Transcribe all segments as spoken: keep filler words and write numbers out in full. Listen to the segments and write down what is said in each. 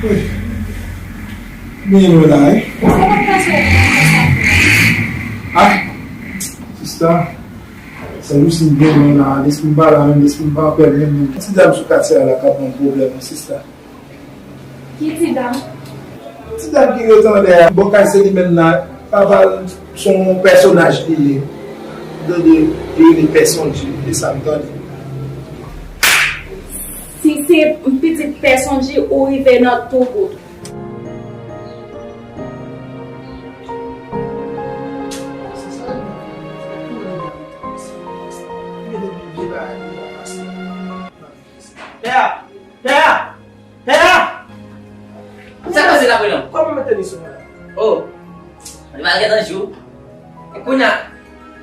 Wi. Byen nou la, wi. Ah, sista, se nou si byen nou la, lespri m pa la menm, lespri m pa anpè menm, menm. Ti dam sou katye a la k ap ban m pwoblèm, wi, sista. Ki ti dam? Ti dam ki ret anlè a, bò kay Selimèn la, papa l se yon pèsonaj li ye. Tande, li rele Pè Sondji, e sa m tande. Si se pitit Pè Sondji, ou rive nan tou bout. Pè a! Pè a! Pè a! Sa k pase la, prezidan? Kòman mete li sou mwen la? Oh, li mal gentan jou. E kounye a,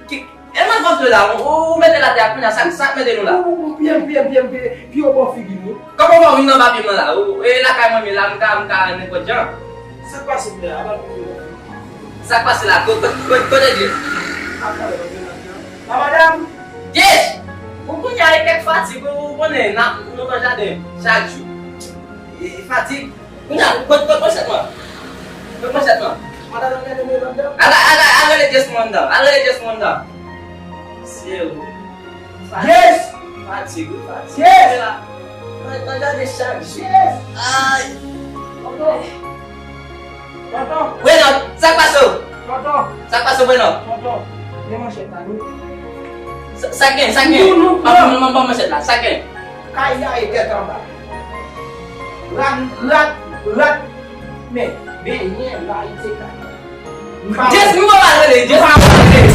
ki, e mwen kontre la, ou, ou mete l atè a kounye a, sa, sa k mete nou la? Ou, ou, ou, pye m, pye m, pye m, pye, pye w bò figi m, wi. Kòman w vin nan papye mwen la? Ou, e lakay mwen, men la, m ka, m ka nenpòt jan. Sa k pase, pè a? Sa k pase la? Ko-, ko-, ko-, kote Jess? La madanm! Jess! Ou kounye a e kèk fatig, ou konnen, n ap, nou nan jaden chak jou. E, e fatig. Kounye a, kot, kot manchèt mwen? Kot manchèt mwen? Madanm, al gade mwen anndan. Al, al, al, al rele Jess mwen anndan. Al rele Jess mwen anndan. Mesye, ou. Fatig. Jess! Fatig, ou fatig. Jess! Nan, nan jaden chak jou. Jess! Ay! Tonton! Tonton! Prenan, sa k pase w? Tonton! Sa k pase w, Prenan? Tonton, men manchèt la, non. Sa, sa gen, sa gen? Non, non, non. Ban, ban, ban, ban manchèt la, sa gen? Kay la e tèt anba. Rat, rat, rat. Men, benyen la, li te kay. Jess, m pa pral rele, Jess, m pa pral rele.